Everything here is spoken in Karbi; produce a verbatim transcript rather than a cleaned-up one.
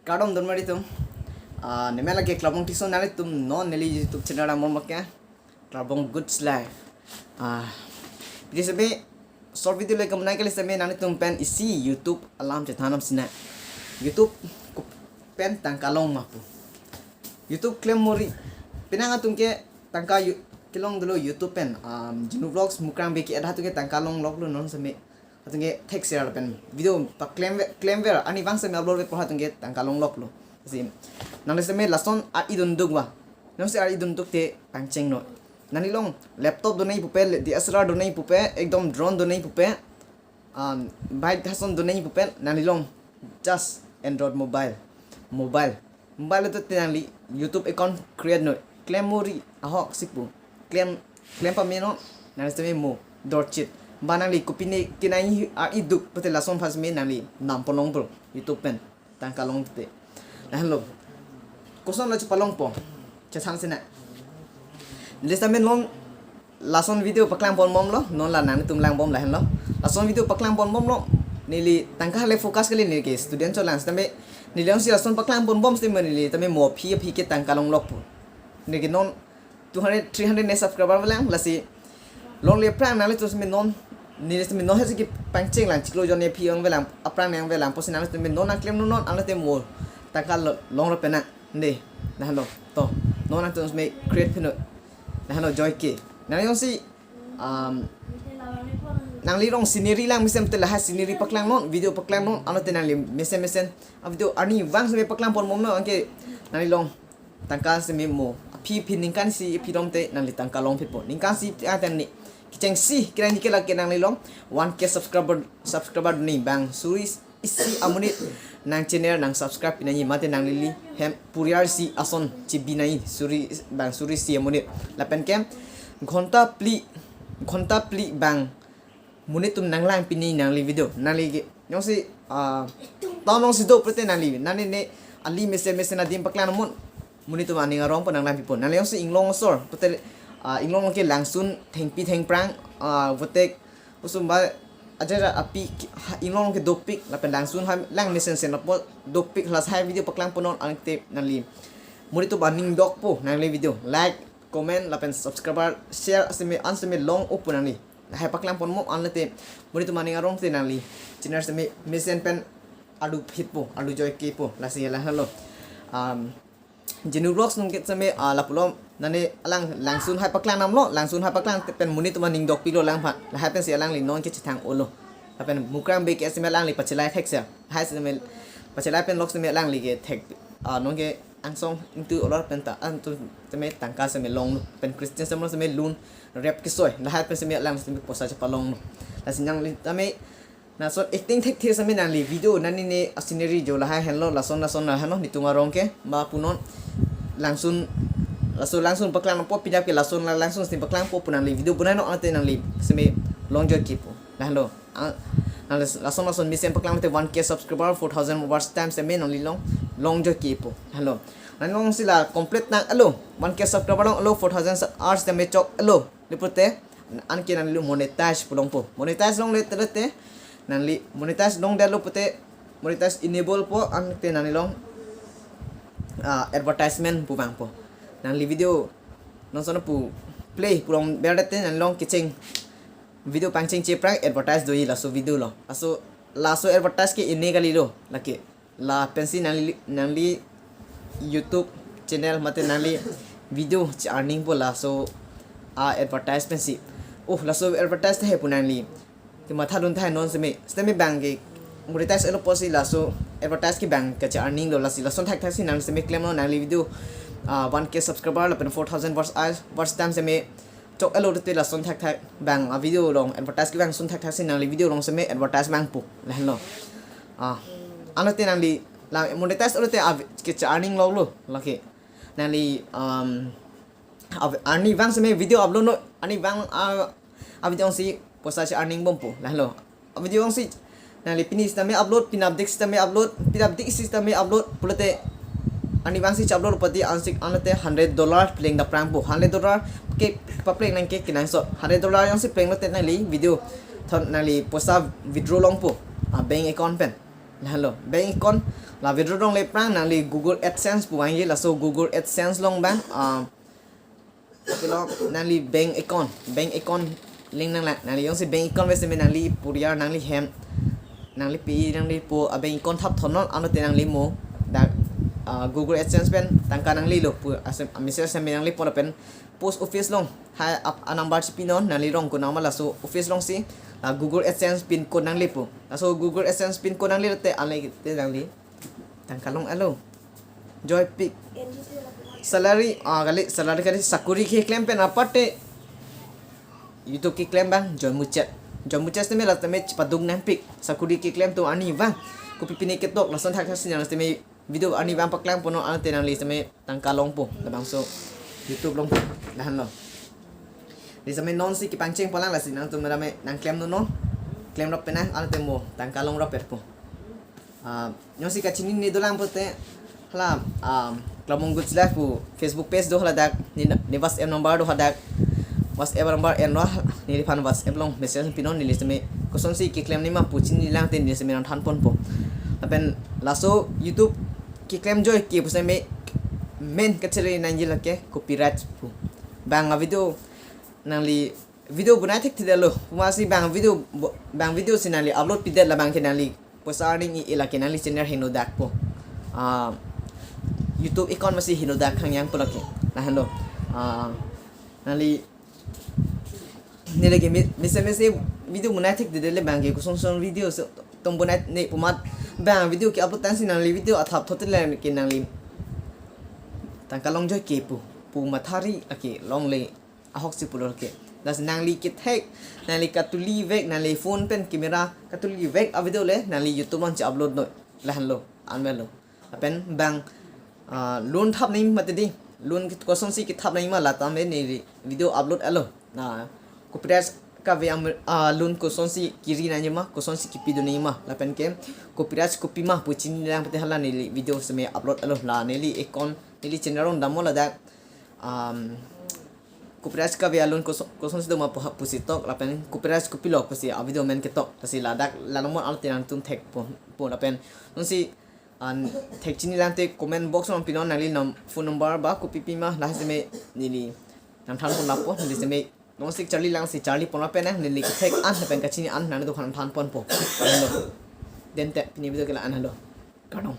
Kardom donmari atum. Ah, neli amen lake Klabong Tison, nanglitum non neli YouTube channel along bom ke. Klabong Goods Life. Ah, pini sebe short video le kamunai kali sebe nanglitum pen isi YouTube alam chethan nang sina. YouTube ko- pen tangka long ma pu. YouTube klem mo ri. Penang atum ke tangka yu- kelong dolo YouTube pen. Um, Genu Vlogs, Mukrang Bey ke-et atum ke tangka longloklo non sebe. Atum ke thekser pen video paklem ve- klem ver, arnivang seme upload ve pu atum ke tangka longloklo. Si, nangli seme lason ar-i dunduk ba. Nang si ar-i dunduk te pangcheng noi. Nangli long laptop donei pupe, le- D S L R donei pupe, ekdom drone donei pupe, um, bike hason donei pupe, nangli long just Android mobile. Mobile. Mobile to te nangli YouTube account create noi. Klem mo ri ahok si pu. Klem, klem pame non, nangli seme mo dorchit. Ba nangli kopine kenai ar-i duk pute lason aphan seme nangli nam ponong bro YouTube pen tangka long te. Lahenlo. Koson lo chepalong po. Chesang sina. Neli seme non lason video paklang pon bomlo, non la nangtum lang bom lahenlo. Lason video paklang pon bomlo. Neli tangka le focus kali, neli ke student cholang seme. Neli long si lason paklang pon bom seme neli tame mo aphi aphi ke tangka longlok po. Neli ke non two hundred, three hundred ne subscriber velang, lasi longle aphrang nanglitum seme non, neli seme non hesi kepangcheng lang chiklo jon ne aphi ong velang, aphrang ne ong velang, pusi nanglitum seme non nangklem non, non, angle te mo tangka lo- long ro pena, ne, lahenlo, to, non nangtum seme create pino, lahenlo joy ke. Nangli long si, um, nangli long scenery lang mesen te lahai scenery paklang non, video paklang non, angle te nangli mesen mesen, a video arnivang seme paklang pon bom non, anke nangli long tangka seme mo aphi aphi ningkan isi aphi rom te nangli tangka long phit po. Ningkan isi ateng ni kecheng isi kenai ni ke lake nangli long one K subscriber, subscriber ni bang suri isi amonit nang channel nang subscribe pinai mate nangli li hem puriar isi ason chibi nai suri bang suri isi amonit. Lapen ke ghonta phli, ghonta phli bang monit atum nanglang pini nangli video. Nangli ke, yong si, ah, town along si do pute nangli. Nangli ne ali mesen mesen adim paklang mon. Monit atum aning arong po nanglang pipo. Nangli yong si inglong asor. Pute, ah, inglong ke langsun thengpi thengphrang, ah, vote kusum ba ajar api ki- ha- inglong ke dopik lapen langsun ha lang mesen sen apo dopik halas hai video paklang ponon angte nangli. Monit atum aning dok po nangli video. Like, comment lapen subscriber, share aseme an seme long opo nangli. Lahai paklang pon mo angle te monit atum aning arong te nangli channel seme mesen pen ardu phit po, ardu joy ke po, lasi lahenlo. Um, Genu Vlogs nung ke seme, ah, lapulo nane alang langsun hai paklang namlo, langsun hai paklang te pen monit atum aning dok pilo lang pha, lahai pen si alangli non ke chethang olo. Lapen Mukrang Bey ke seme alangli pachelai thekser. Hai seme pachelai pen lok seme alangli ke thek, ah, non ke angsong ingtu olor pen ta an tu tame tangka seme longlo pen Christian seme seme lun rep kesoi lahai pen seme lang seme poisa chepalonglo. Lasi nangli tame lason acting thekthe seme nangli video nani ne a scenery jo lahai henlo lason lason lahenlo nitum arong ke ma punon langsun laso langsun paklang po pinap ke lason la langsun seme paklang po pu nangli video bonai non ante nangli seme long joy ke po lahenlo. Ah, nangli lason lason mesen paklang te one K subscriber, four thousand watch time seme nangli long, long joy ke po. Hello. Nangli long si la complete nang alo. One K subscriber long alo, four thousand hours time chok alo. Lapu te, anke nangli monetize pu long po. Monetize longle te te. Nangli monetize longdetlo pute, monetize enable po, ante nangli long, ah, advertisement pu vang po. Nangli video non son pu play pu longver te nangli long kecheng video pangcheng chephrang advertise doji laso video lo. Laso, laso advertise ke ene kalilo lake. Lapen si nangli, nangli YouTube channel mate nangli video che-earning po laso a advertise pensi. Oh, laso advertise te he pu nangli kematha dun tahai non seme. Seme bang ke monetize elo pusi laso advertise ke bang ke che-earning lo lasi lason thakthak si nang seme klemlo nangli video, ah, one K subscriber lapen four thousand watch hours, watch time seme chok elo te lason thakthak bang a video long advertise ke bang sun thakthak si nangli video long seme advertise bang pu lahenlo. Ah, ano te nangli la monetize elo te a vi- ke che-earning lo lo lake. Nangli, um, a vi- arnivang seme video upload non, arnivang a, a video si poisa che-earning bom po lahenlo. A video si nangli pini sitame upload, pinapdik sitame upload, pinapdik sitame upload pulote arnivang si che-upload pati ansik anate hundred dollar pleng daphrang po. Hundred dollar ke papleng nang ke kenangsot. Hundred dollar yong si plenglo te nangli video thon nangli poisa withdraw long po. Ah, bank account pen. Lahenlo. Bank account La withdraw longle aphrang nangli Google AdSense pu vangji, laso Google AdSense along abang, ah, kilo nangli bank account, bank account link nanglang, nangli jongsi bank account ave seme nangli puriar nangli hem, nangli pi nangli po a bank account thap thonnon, anlote nangli mo dak, ah, Google AdSense pen tangka nanglelo pu aso message seme nanglepo lapen post office along hai ap a number chipinon, nangli rong konat ma laso office alongsi, ah, Google AdSense pin code nangle pu. Laso Google AdSense pin code nangle te ale te nangli tangka longlo. Joipik. Salary, ah, kali, salary kali, sakuri keklem pen aparte YouTube keklem abang join muchet. Join muchet seme la teme chipaduk nangpik. Sakuri keklem atum arni abang. Kopi pine ketok lason thakthak si nang seme video arni abang paklang ponnon, anlote nangli seme tangka longpo labangso YouTube along lahenlo. Di seme nonsi kepangcheng palang lasi nangtum rame nangklemnon, klemrap penang, anlote mo tangka longrap perpo. Ah, jongsi kachinine dolang pulote hala, ah, Klamong Goods Life pu Facebook page do, haladak ne, ne WhatsApp number do, hadak WhatsApp number enlo, neliphan WhatsApp along message pinon, neli seme kosonsi keklem nangji ma pu chinilang te neli seme nangthan ponpo. Lapen laso YouTube keklem joike pu seme main kachere nangji lake copyright pu. Bang a video nangli video bonai thekthedetlo, masi bang video bo-, bang video si nangli upload pidet labang ke nangli poisa earning e-e, lake nangli channel henodakpo. Ah, YouTube account masi henodak khangjangpo lake. Lahenlo. Ah, nangli, neli ke mi-, mese mese video bonai thekthedetlo, bang ke koson koson video so tong bonai ne pu amat bang video ke upload tangsi nangli video athap thotele ke nangli tangka long joike pu, pu mathari ake longle ahok si pulo ke. Lasi nangli kethek, nangli katuli vek, nangli phone pen camera katuli vek a video le nangli YouTube along chi-upload noi, lahenlo, anmelo. Lapen bang, ah, loan thap nangji mati di, loan kit-, kosonsi kethap nangji ma, la tame neli video upload alo. Na copyright kave am-, ah, loan kosonsi kiri nangji ma, kosonsi kipidun nangji ma, lapen ke copyright kopi ma pu chinilang pute hala neli video seme upload alo, la neli account, neli channel along damlo ladak, um, copyright kave a loan koso-, kosonsi doma pu ha-, pusi tok, lapen copyright kopilo pusi a video men ketok, lasi ladak la number anlote nangtum thekpo, po lapen nonsi, ah, thek chinilang te comment box along pinon, nangli nam phone number ba kopi pima, la seme neli nangthan pon lapo, neli seme nonsi charli lang si charli pon lapen neli kethek an lapen kachini an nangtumphan than ponpo. Lahenlo. Dente pini video ke la-an lo. Kardom.